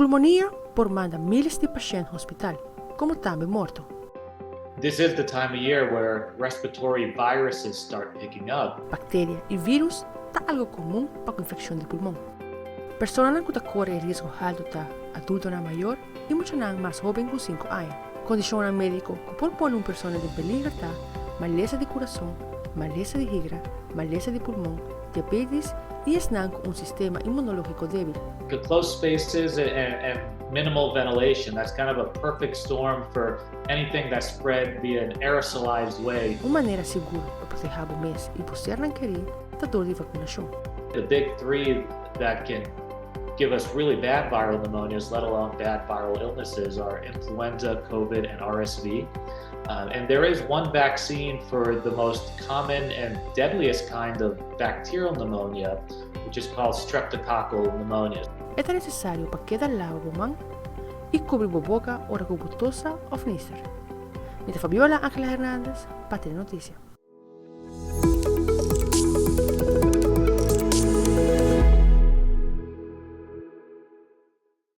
Pulmonia por manda miles di pashent hospital, como tambe morto. This is the time of year where respiratory viruses start picking up. Bacteria y virus ta algo comun pa cu infeccion di pulmon. Personanan cu ta core e riesgo halto ta adultonan mayor y muchanan mas hoben cu 5 aña. Condicionnan medico cu por pone un persona den peliger ta malesa di curason, malesa di higra, malesa di pulmon, diabetes y esnan cu un sistema inmunologico debil. The close spaces and minimal ventilation, that's kind of a perfect storm for anything that's spread via an aerosolized way. Un manera sigur pa proteha bo mes y bo sernan keri ta door di vacunacion. The big three that can give us really bad viral pneumonias, let alone bad viral illnesses, are influenza, COVID, and RSV. And there is one vaccine for the most common and deadliest kind of bacterial pneumonia, which is called streptococcal pneumonia. E ta necesario pa keda laba bo man y cubri bo boca ora cu bo tosa of nister. Mi ta Fabiola Angela Hernandez pa Telenoticia.